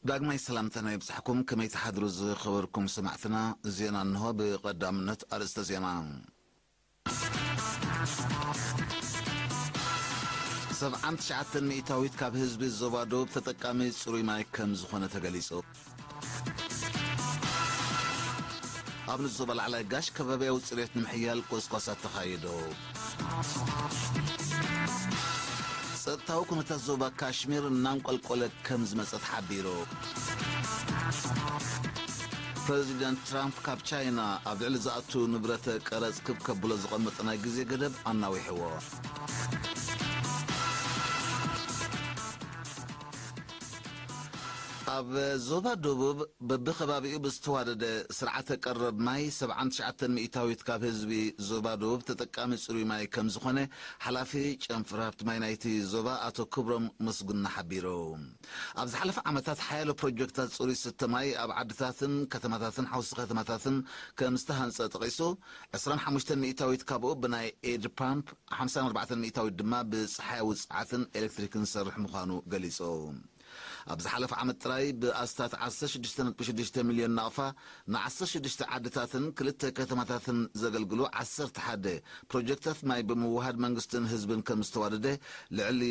ዳግማይ ሰላምታና ይብጻሕኩም። ከመይ ትሓድሩ ዝኸበርኩም ሰማዕትና? ዜና እንሆ። ብቐዳምነት ኣርእስተ ዜና። ሰብዓን ትሽዓተን ሚእታዊት ካብ ህዝቢ ዞባ ደቡብ ተጠቃሚ ጽሩይ ማይ ከም ዝኾነ ተገሊጹ። ኣብ ንዞባ ላዕላይ ጋሽ ከባቢያዊ ጽሬት ንምሕያል ቆስቋሳት ተኻይዶ። ጸጥታዊ ኩነታት ዞባ ካሽሚር እናንቆልቆለ ከም ዝመጸ ተሓቢሩ። ፕረዚደንት ትራምፕ ካብ ቻይና ኣብ ልዕሊ ዝኣቱ ንብረት ቀረጽ ክብ ከብሎ ዝቐመጠ ናይ ግዜ ገደብ ኣናዊሕዎ። ኣብ ዞባ ደቡብ በብኸባቢኡ ብዝተዋደደ ስርዓተ ቀረብ ማይ ሰብዓን ትሽዓተን ሚእታዊት ካብ ህዝቢ ዞባ ደቡብ ተጠቃሚ ጽሩይ ማይ ከም ዝኾነ ሓላፊ ጨንፈር ሃብቲ ማይ ናይቲ ዞባ ኣቶ ክብሮም መስጉና ሓቢሩ። ኣብ ዝሓለፈ ዓመታት ሓያሎ ፕሮጀክታት ጽሩይ ስተ ማይ ኣብ ዓድታትን ከተማታትን ሓውሲ ከተማታትን ከም ዝተሃንጸ ጠቒሱ፣ ዕስራን ሓሙሽተን ሚእታዊት ካብኡ ብናይ ኤድ ፓምፕ፣ ሓምሳን ኣርባዕተን ሚእታዊት ድማ ብጸሓያዊ ጸዓትን ኤሌክትሪክን ዝሰርሕ ምዃኑ ገሊጹ። ኣብ ዝሓለፈ ዓመት ጥራይ ብኣስታት ዓሰርተ ሽዱሽተ ነጥቢ ሽዱሽተ ሚልዮን ናቕፋ ንዓሰርተ ሽዱሽተ ዓድታትን ክልተ ከተማታትን ዘገልግሉ ዓሰርተ ሓደ ፕሮጀክታት ማይ ብምውሃድ መንግስትን ህዝብን ከም ዝተዋደደ፣ ልዕሊ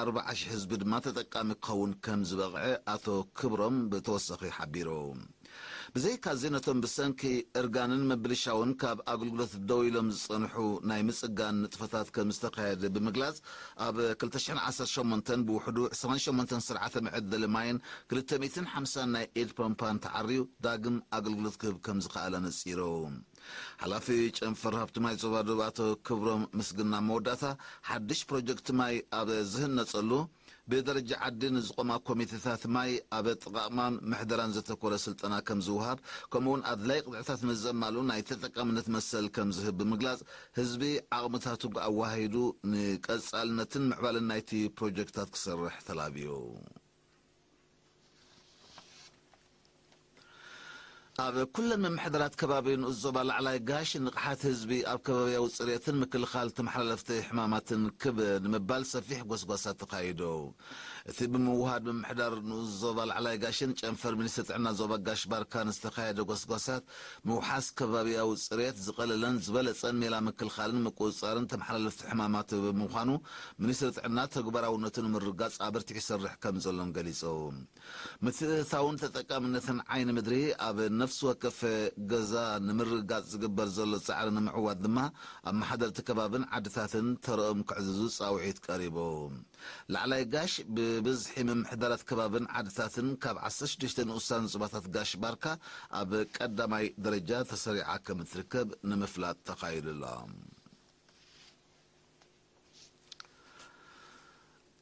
ኣርባዓ ሽሕ ህዝቢ ድማ ተጠቃሚ ክኸውን ከም ዝበቕዐ ኣቶ ክብሮም ብተወሳኺ ሓቢሩ። ብዘይካዚ ነቶም ብሰንኪ እርጋንን ምብልሻውን ካብ ኣገልግሎት ደው ኢሎም ዝጸንሑ ናይ ምጽጋን ንጥፈታት ከም ዝተኻየደ ብምግላጽ፣ ኣብ ክልተ ሽሕን ዓሰርተ ሸሞንተን ብውሕዱ ዕስራን ሸሞንተን ስርዓተ መዐደሊ ማይን ክልተ ሚእትን ሓምሳን ናይ ኤድ ፓምፓን ተዓርዩ ዳግም ኣገልግሎት ክህብ ከም ዝኸኣለ ነጺሩ። ሓላፊ ጨንፈር ሃብቲ ማይ ዞባ ደቡብ ኣቶ ክብሮም ምስግና መወዳእታ፣ ሓድሽ ፕሮጀክት ማይ ኣብ ዝህነጸሉ ብደረጃ ዓዲ ንዝቖማ ኮሚቴታት ማይ ኣብ ኣጠቓቕማን ምሕደራን ዘተኮረ ስልጠና ከም ዝወሃብ፣ ከምኡውን ኣድላይ ቅጥዕታት ንዘማልኡ ናይ ተጠቃምነት መሰል ከም ዝህብ ብምግላጽ፣ ህዝቢ ዓቕምታቱ ኣዋሃሂዱ ንቀጻልነትን ምዕባለን ናይቲ ፕሮጀክታት ክሰርሕ ተላብዩ። ኣብ ኩለን ምምሕዳራት ከባቢ ንኡስ ዞባ ላዕላይ ጋሽ ንቕሓት ህዝቢ ኣብ ከባብያዊ ጽሬትን ምክልኻል ተመሓላለፍቲ ሕማማትን ክብ ንምባል ሰፊሕ ጎስጓሳት ተኻይዱ። እቲ ብምውሃድ ምምሕዳር ንኡስ ዞባ ላዕላይ ጋሽን ጨንፈር ሚኒስትሪ ጥዕና ዞባ ጋሽ ባርካን ዝተኻየደ ጎስጓሳት ምውሓስ ከባብያዊ ጽሬት ዝቐለለን ዝበለጸን ሜላ ምክልኻልን ምቁጽጻርን ተመሓላለፍቲ ሕማማት ብምዃኑ ሚኒስትሪ ጥዕና ተግባራውነቱ ንምርጋጽ ኣበርቲዑ ይሰርሕ ከም ዘሎን ገሊጹ። ምትእትታውን ተጠቃምነትን ዓይኒ ምድሪ ኣብ ነፍሲ ወከፍ ገዛ ንምርግጋጽ ዝግበር ዘሎ ጻዕሪ ንምዕዋት ድማ ኣመሓደርቲ ከባብን ዓድታትን ተረኦም ክዕዝዙ ጻውዒት ቀሪቡ። ላዕላይ ጋሽ ብብዝሒ ምምሕዳራት ከባብን ዓድታትን ካብ ዓሰርተ ሽዱሽተ ንኡሳን ዞባታት ጋሽ ባርካ ኣብ ቀዳማይ ደረጃ ተሰሪዓ ከም እትርከብ ንምፍላጥ ተኻይዱ ኣሎ።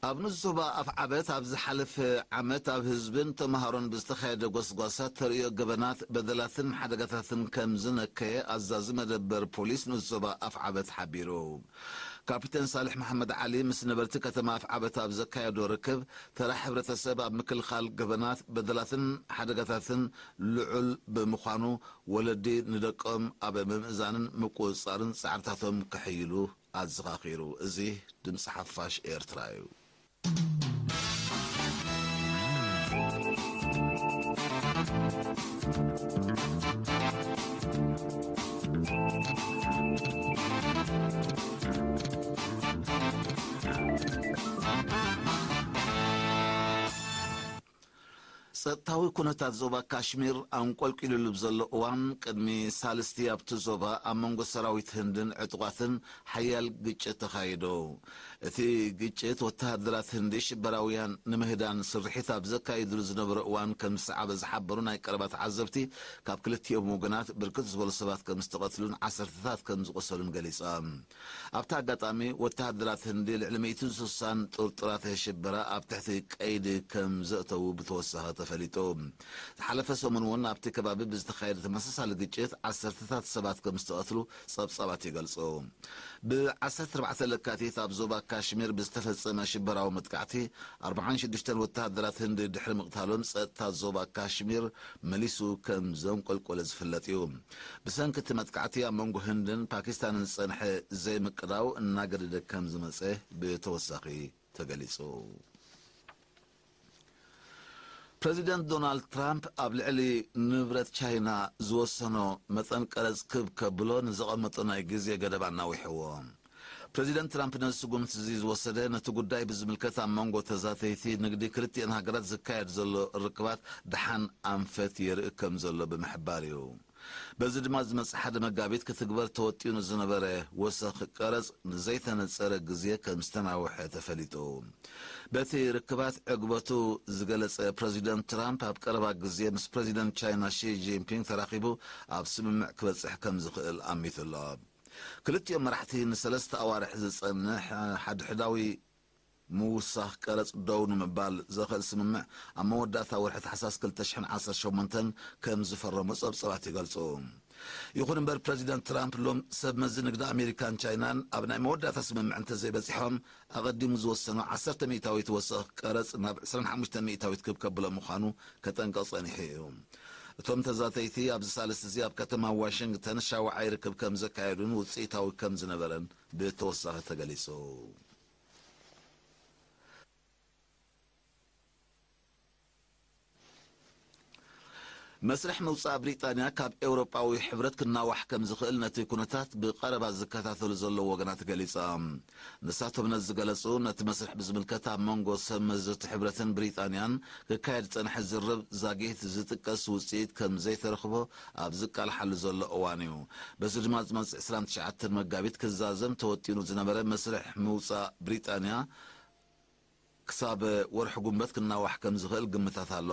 ኣብ ንኡስ ዞባ ኣፍዓበት ኣብ ዝሓለፈ ዓመት ኣብ ህዝብን ተምሃሮን ብዝተኻየደ ጎስጓሳት ተርእዮ ገበናት፣ በደላትን ሓደጋታትን ከም ዝነከየ ኣዛዚ መደበር ፖሊስ ንኡስ ዞባ ኣፍዓበት ሓቢሩ። ካፒተን ሳልሕ መሓመድ ዓሊ ምስ ነበርቲ ከተማ ኣፍዓበት ኣብ ዘካየዶ ርክብ፣ ተራ ሕብረተሰብ ኣብ ምክልኻል ገበናት፣ በደላትን ሓደጋታትን ልዑል ብምዃኑ፣ ወለዲ ንደቆም ኣብ ምምእዛንን ምቁጽጻርን ጻዕርታቶም ከሕይሉ ኣዘኻኺሩ። እዚ ድምፂ ሓፋሽ ኤርትራ እዩ። ጸጥታዊ ኩነታት ዞባ ካሽሚር ኣንቆልቂሉሉ ብዘሎ እዋን፣ ቅድሚ ሳልስቲ ኣብቲ ዞባ ኣብ መንጎ ሰራዊት ህንድን ዕጡቓትን ሓያል ግጭት ተኻይዱ። እቲ ግጭት ወተሃደራት ህንዲ ሽበራውያን ንምህዳን ስርሒት ኣብ ዘካይድሉ ዝነበረ እዋን ከም ዝሰዓበ ዝሓበሩ ናይ ቀረባ ተዓዘብቲ፣ ካብ ክልቲኦም ወገናት ብርክት ዝበሉ ሰባት ከም ዝተቐትሉን ዓሰርተታት ከም ዝቖሰሉን ገሊጾም። ኣብቲ ኣጋጣሚ ወተሃደራት ህንዲ ልዕሊ ሚእትን ስሳን ጥርጡራት ሽበራ ኣብ ትሕቲ ቀይዲ ከም ዘእተዉ ብተወሳኺ ተፈሊጡ። ዝሓለፈ ሰሙን እውን ኣብቲ ከባቢ ብዝተኻየደ ተመሳሳሊ ግጭት ዓሰርተታት ሰባት ከም ዝተቐትሉ ጸብጻባት ይገልጹ። ብ ዓሰርተ ኣርባዕተ ለካቲት ኣብ ዞባ ካሽሚር ብዝተፈጸመ ሽበራዊ መጥቃዕቲ ኣርባዓን ሽዱሽተን ወተሃደራት ህንዲ ድሕሪ ምቕታሎም ጸጥታ ዞባ ካሽሚር መሊሱ ከም ዘንቆልቆለ ዝፍለጥ እዩ። ብሰንኪ እቲ መጥቃዕቲ ኣብ መንጎ ህንድን ፓኪስታንን ዝጸንሐ ዘይምቅዳው እናገደደ ከም ዝመጸ ብተወሳኺ ተገሊጹ። ፕረዚደንት ዶናልድ ትራምፕ ኣብ ልዕሊ ንብረት ቻይና ዝወሰኖ መጠን ቀረጽ ክብ ከብሎ ንዘቐመጦ ናይ ግዜ ገደብ ኣናዊሕዎ። ፕረዚደንት ትራምፕ ነዚ ስጉምቲ እዚ ዝወሰደ፣ ነቲ ጉዳይ ብዝምልከት ኣብ መንጎ ተዛተይቲ ንግዲ ክልቲአን ሃገራት ዝካየድ ዘሎ ርክባት ደሓን ኣንፈት የርኢ ከም ዘሎ ብምሕባር እዩ። በዚ ድማ ዝመጽእ ሓደ መጋቢት ክትግበር ተወጢኑ ዝነበረ ወሰኽ ቀረጽ ንዘይተነጸረ ግዜ ከም ዝተናውሐ ተፈሊጡ። በቲ ርክባት ዕግበቱ ዝገለጸ ፕረዚደንት ትራምፕ፣ ኣብ ቀረባ ግዜ ምስ ፕረዚደንት ቻይና ሺ ጂንፒንግ ተራኺቡ ኣብ ስምምዕ ክበጽሕ ከም ዝኽእል ኣሚቱ ኣሎ። ክልቲኦም መራሕቲ ንሰለስተ ኣዋርሕ ዝጸንሕ ሓድሕዳዊ ምውሳኽ ቀረጽ ደው ንምባል ዘኽእል ስምምዕ ኣብ መወዳእታ ወርሒ ታሕሳስ ክልተ ሽሕን ዓሰርተ ሸሞንተን ከም ዝፈረሙ ጸብጸባት ይገልጹ። ይኹን እምበር፣ ፕረዚደንት ትራምፕ ሎም ሰብ መዚ ንግዲ ኣሜሪካን ቻይናን ኣብ ናይ መወዳእታ ስምምዕ እንተዘይበጺሖም፣ ኣቐዲሙ ዝወሰኖ ዓሰርተ ሚእታዊት ወሰኽ ቀረጽ ናብ ዕስራን ሓሙሽተን ሚእታዊት ክብ ከብሎ ምዃኑ ከጠንቀቕ ጸኒሑ እዩ። እቶም ተዛተይቲ ኣብዚ ሳልስቲ እዚ ኣብ ከተማ ዋሽንግተን ሻውዓይ ርክብ ከም ዘካየዱን ውጽኢታዊ ከም ዝነበረን ብተወሳኺ ተገሊጹ። መስርሕ ምውጻእ ብሪጣንያ ካብ ኤውሮጳዊ ሕብረት ክናዋሕ ከም ዝኽእል ነቲ ኩነታት ብቐረባ ዝከታተሉ ዘለዉ ወገናት ገሊጾም። ንሳቶም ነዚ ዝገለጹ፣ ነቲ መስርሕ ብዝምልከት ኣብ መንጎ ሰብ መዚ እቲ ሕብረትን ብሪጣንያን ክካየድ ዝጸንሐ ዝርርብ ዛጊት ዝጥቀስ ውጽኢት ከም ዘይተረኽቦ ኣብ ዝቃልሓሉ ዘሎ እዋን እዩ። በዚ ድማ ዝመጽእ ዕስራን ትሽዓተን መጋቢት ክዛዘም ተወጢኑ ዝነበረ መስርሕ ምውጻእ ብሪጣንያ ክሳብ ወርሒ ጉንበት ክናዋሕ ከም ዝኽእል ግምታት ኣሎ።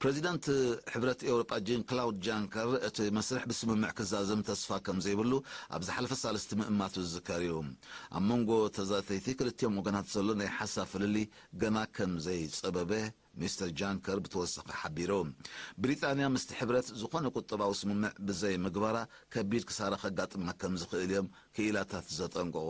ፕረዚደንት ሕብረት ኤውሮጳ ጂን ክላውድ ጃንከር እቲ መስርሕ ብስምምዕ ክዛዘም ተስፋ ከም ዘይብሉ ኣብ ዝሓለፈ ሳልስቲ ምእማቱ ዝዝከር እዩ። ኣብ መንጎ ተዛተይቲ ክልቲኦም ወገናት ዘሎ ናይ ሓሳብ ፍልልይ ገና ከም ዘይጸበበ ሚስተር ጃንከር ብተወሳኺ ሓቢሩ። ብሪጣንያ ምስቲ ሕብረት ዝኾነ ቁጠባዊ ስምምዕ ብዘይ ምግባራ ከቢድ ክሳራ ከጋጥማ ከም ዝኽእል እዮም ክኢላታት ዘጠንቀቑ።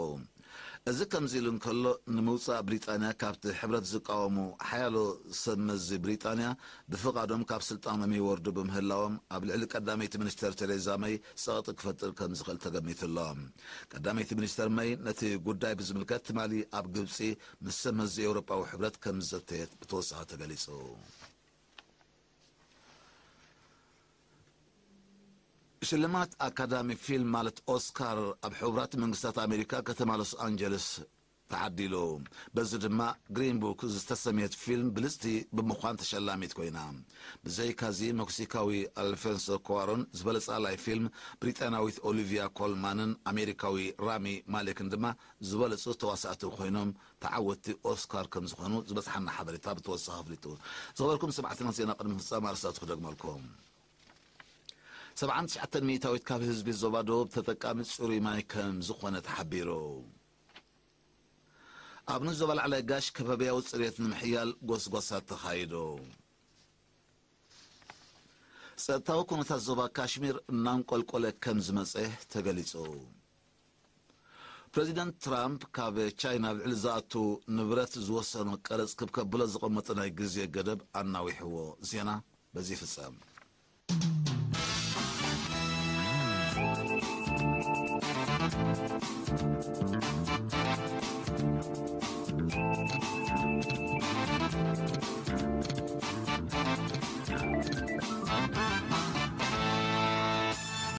እዚ ከምዚ ኢሉ እንከሎ፣ ንምውጻእ ብሪጣንያ ካብቲ ሕብረት ዝቃወሙ ሓያሎ ሰብ መዚ ብሪጣንያ ብፍቓዶም ካብ ስልጣኖም ይወርዱ ብምህላዎም፣ ኣብ ልዕሊ ቀዳመይቲ ሚኒስተር ቴሬዛ መይ ጸቕጢ ክፈጥር ከም ዝኽእል ተገሚቱ ኣሎ። ቀዳመይቲ ሚኒስተር መይ ነቲ ጉዳይ ብዝምልከት ትማሊ ኣብ ግብጺ ምስ ሰብ መዚ ኤውሮጳዊ ሕብረት ከም ዝዘተየት ብተወሳኺ ተገሊጹ። ሽልማት ኣካዳሚ ፊልም ማለት ኦስካር ኣብ ሕቡራት መንግስታት ኣሜሪካ ከተማ ሎስ ኣንጀለስ ተዓዲሉ። በዚ ድማ ግሪን ቡክ ዝተሰምየት ፊልም ብልጽቲ ብምዃን ተሸላሚት ኮይና። ብዘይካዚ መክሲካዊ ኣልፎንሶ ኳሮን ዝበለጸ ኣላይ ፊልም፣ ብሪጣናዊት ኦሊቪያ ኮልማንን ኣሜሪካዊ ራሚ ማሌክን ድማ ዝበለጹ ተዋሳእቲ ኮይኖም ተዓወትቲ ኦስካር ከም ዝኾኑ ዝበጽሓና ሓበሬታ ብተወሳኺ ኣፍሊጡ። ዝኸበርኩም ሰማዕትና፣ ዜና ቅድሚ ምፍጻም ኣርእስታቱ ክደግመልኩም። ሰብዓን ትሽዓተን ሚእታዊት ካብ ህዝቢ ዞባ ደቡብ ተጠቃሚ ጽሩይ ማይ ከም ዝኾነ ተሓቢሩ። ኣብ ንዞባ ላዕላይ ጋሽ ከባቢያዊ ጽሬት ንምሕያል ጎስጓሳት ተኻይዱ። ጸጥታዊ ኩነታት ዞባ ካሽሚር እናንቆልቆለ ከም ዝመጸ ተገሊጹ። ፕረዚደንት ትራምፕ ካብ ቻይና ኣብ ልዕሊ ዝኣቱ ንብረት ዝወሰኖ ቀረጽ ክብ ከብሎ ዝቐመጠ ናይ ግዜ ገደብ ኣናዊሕዎ። ዜና በዚ ይፍጸም።